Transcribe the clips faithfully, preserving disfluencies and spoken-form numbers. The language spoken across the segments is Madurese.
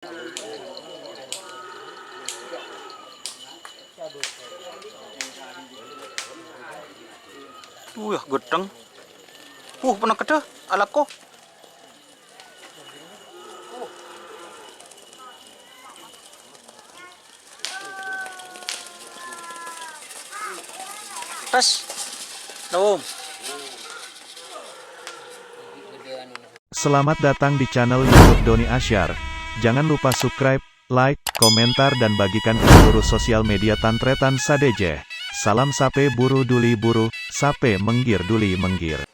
Wah, gèdheng. Wuh, pènèng gèdhâ, alako. Tas. Nom. Selamat datang di channel YouTube Doni Asyar. Jangan lupa subscribe, like, komentar, dan bagikan ke seluruh sosial media tan-trètan sadhâjâ. Salam sapè buru duli buru, sapè mèngghir duli mèngghir.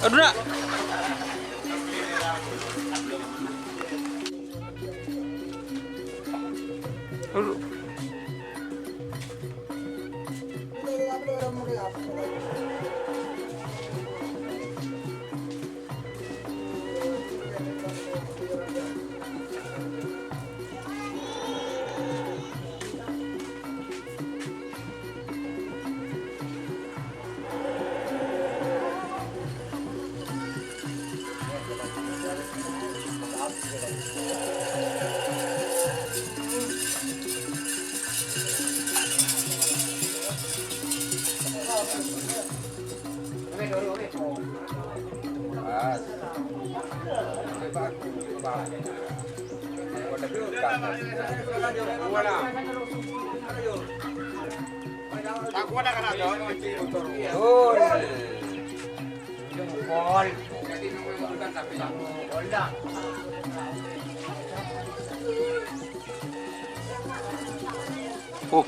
Aduh, nak. Aduh. Jempol. Oh.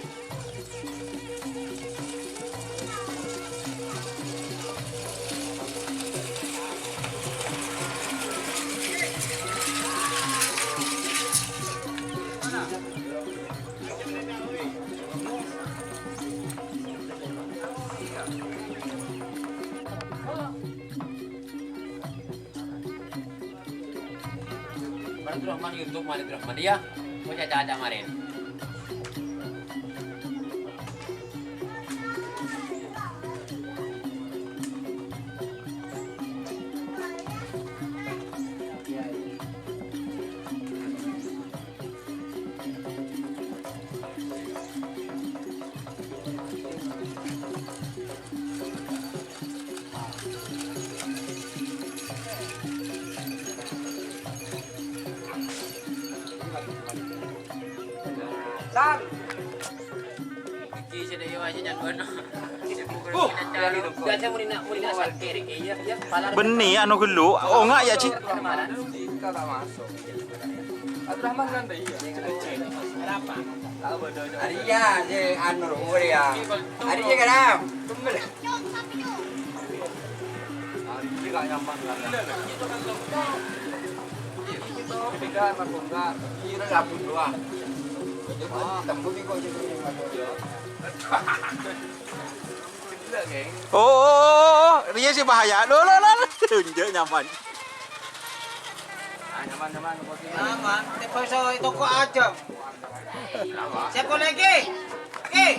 Abdurrahman YouTube, Abdurrahman, iyâ. Kok caca-caca marèn. Bânnè anu ghâllu, onga' yâ, Ji. Arèya, sè anu, rèya. Arèya, Karam. Oh, oh, oh, oh, rèya sè bahaya. Lo, lo, lo, lo. Enjâ' nyaman. Ah, nyaman, nyaman. Nyaman. Tèbâ sè toko aja. Siapa lagi? Eh.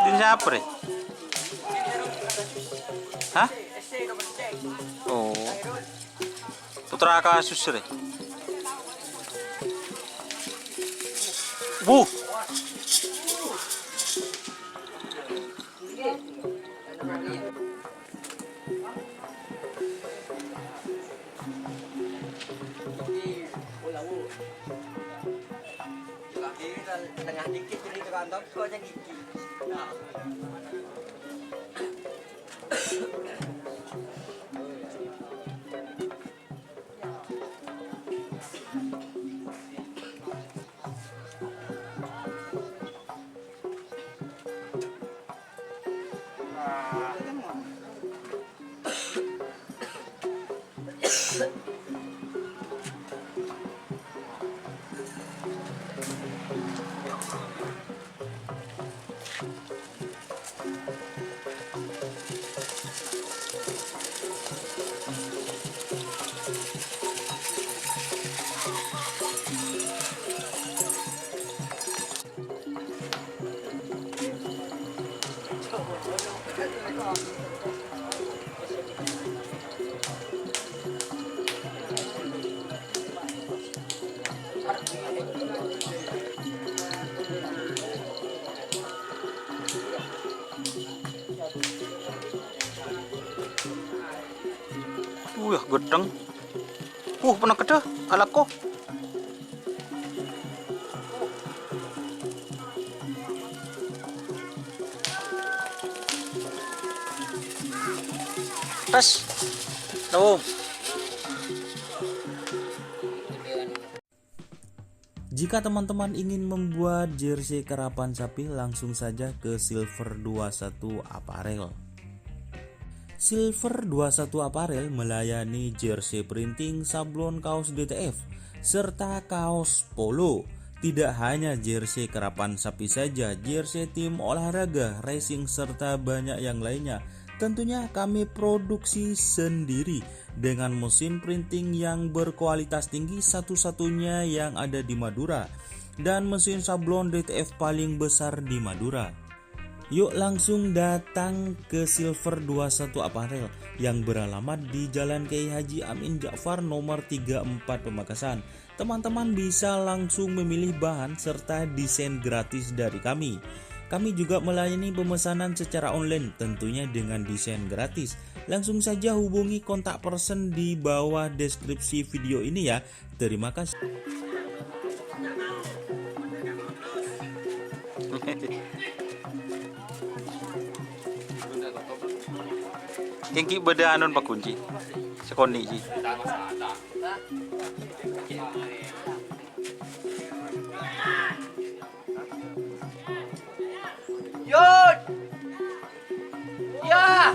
Din sapa, rè? Hah? Oh. Putra Kasus, rè. Wuh. Tengah dikit jadi tukang toko aja gigi. Wah, ghettheng. Wuh, pernah kedha, alako. Tas. Tuh. Jika teman-teman ingin membuat jersey karapan sapi, langsung saja ke Silver dua satu Apparel. Silver dua satu Apparel melayani jersey printing, sablon, kaos D T F, serta kaos polo. Tidak hanya jersey karapan sapi saja, jersey tim olahraga, racing, serta banyak yang lainnya. Tentunya kami produksi sendiri dengan mesin printing yang berkualitas tinggi, satu-satunya yang ada di Madura. dan mesin sablon D T F paling besar di Madura. Yuk langsung datang ke Silver dua satu Apparel yang beralamat di Jalan Kiai Haji Amin Ja'far nomor tiga empat Pamekasan. Teman-teman bisa langsung memilih bahan serta desain gratis dari kami. Kami juga melayani pemesanan secara online, tentunya dengan desain gratis. Langsung saja hubungi kontak person di bawah deskripsi video ini ya. Terima kasih. Kèng ghi' bâdâ anona pakunci. Sakonè' ghi. Yun! Ya!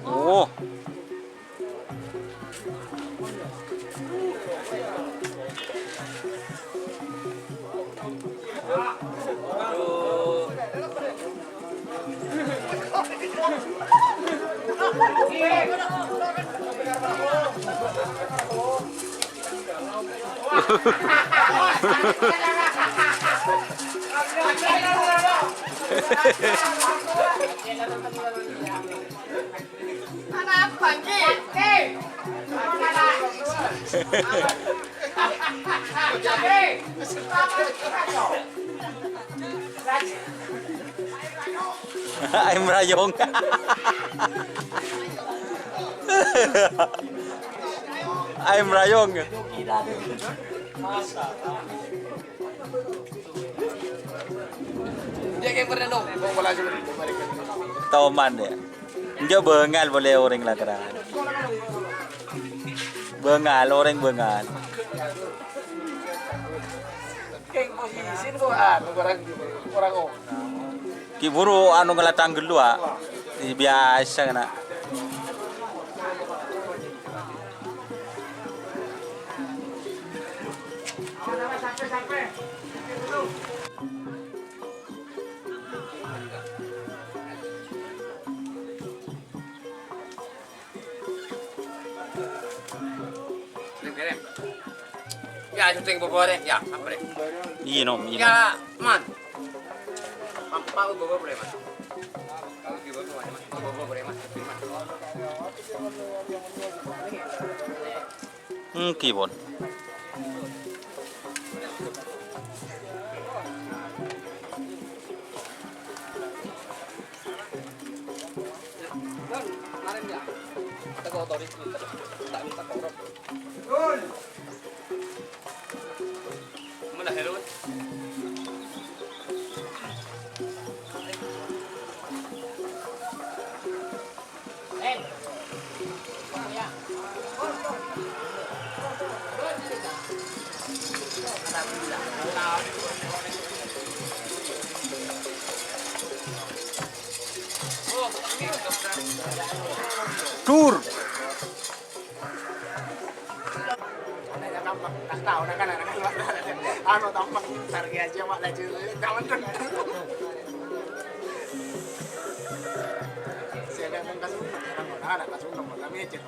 Oh. Ayam rayong. Ayam rayong. Toman ya. Enjâ' bângal polè orèng la kerrana. Bângal, orèng bângal. Kèng posisi kok, ah, kurang, kurang, oh. Ghi' buru anu ngala tangghâl rowa. Biyasa kèna. Kirim, kirim. Ya, syuting bobore, ya, apa deh? Iyâ, Nom, iyâ, Nom. Ya, Man. Pampa bobore, Man. Bobore, Man. Èngghi, pon. Dur. Anu, tampang, target aja, Mak, laju. Jangan kan. Saya kan kasih, kan, kan, kasih, kan, kan,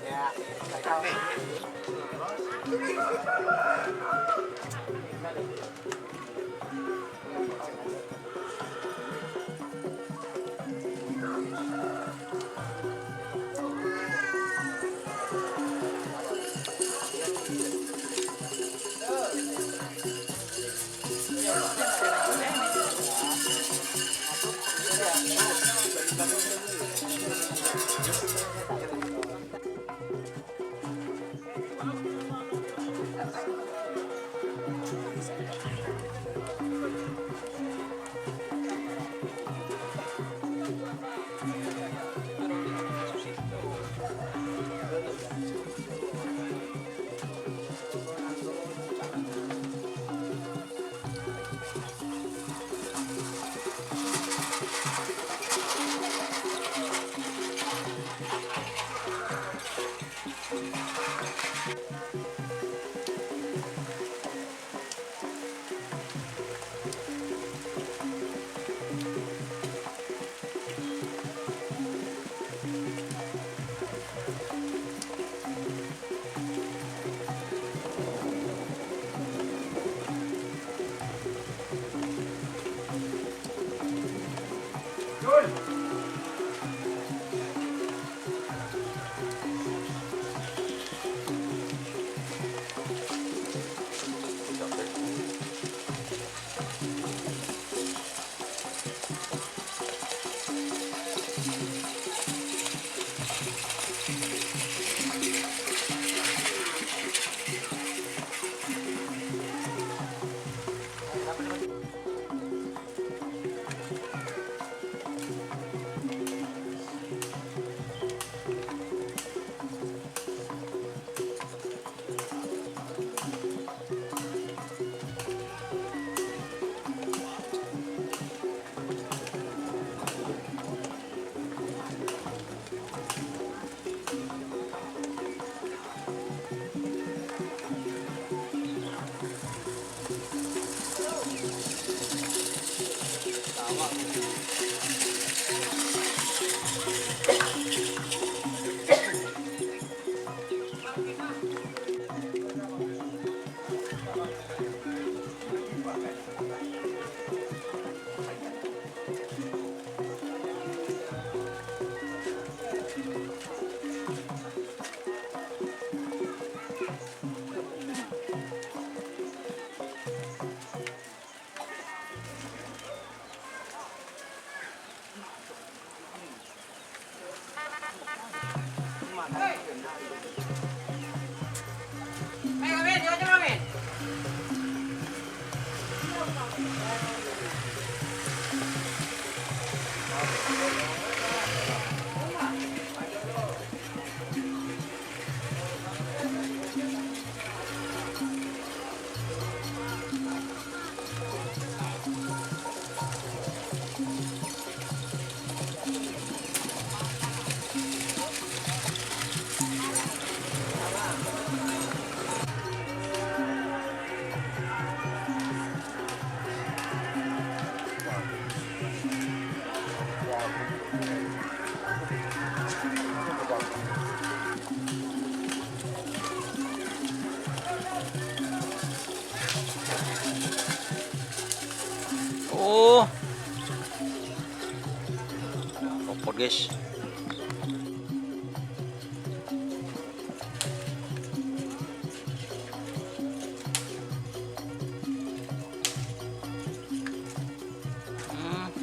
ya, saya tahu. Oh. Copot, guys. Hmm.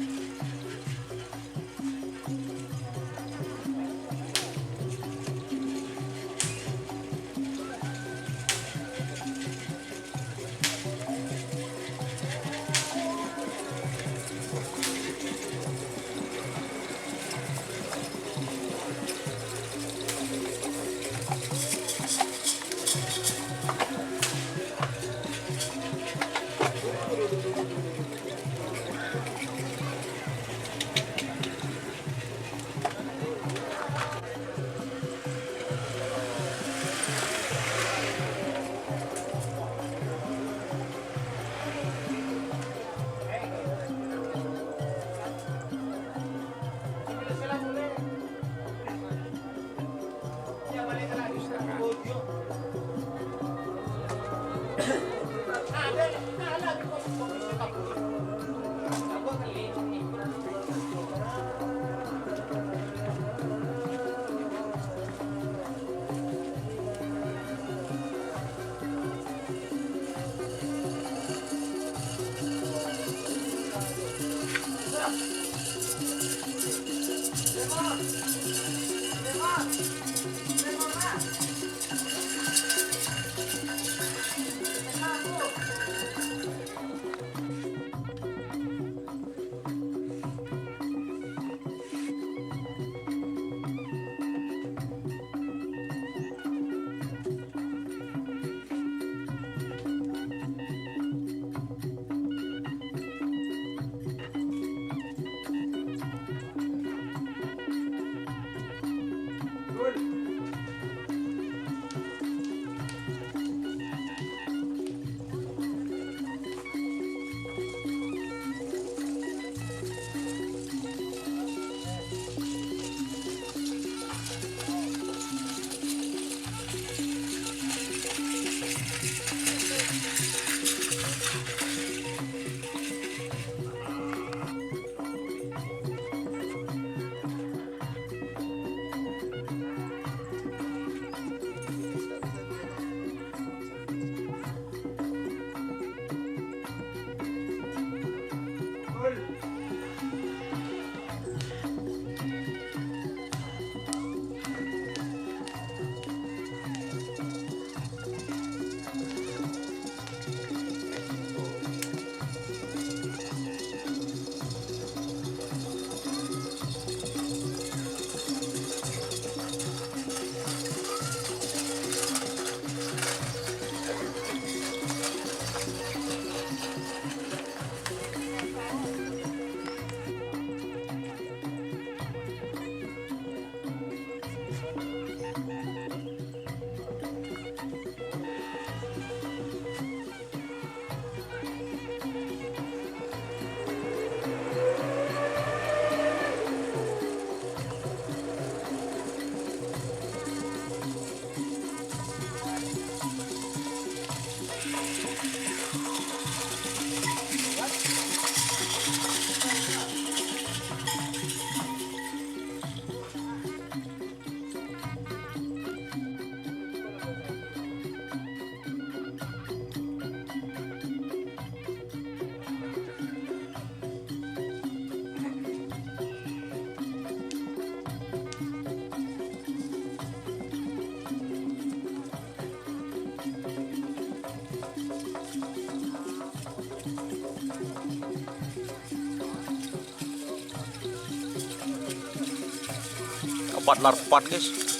Empat larpat, guys.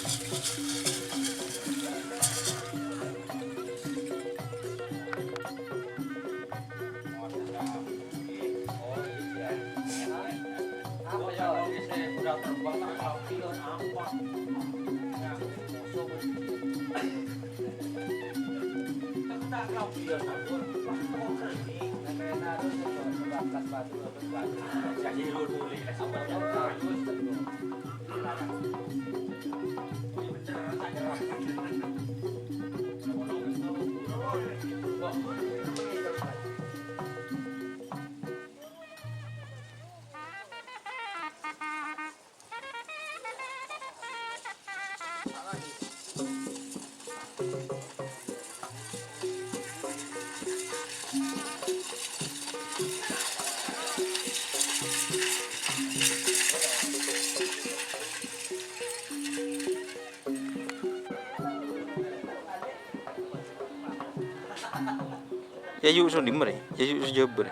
Yayu Sundimmer, Yayu Sujabber.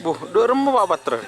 Buh, dhu' remmo, Pa' Patro.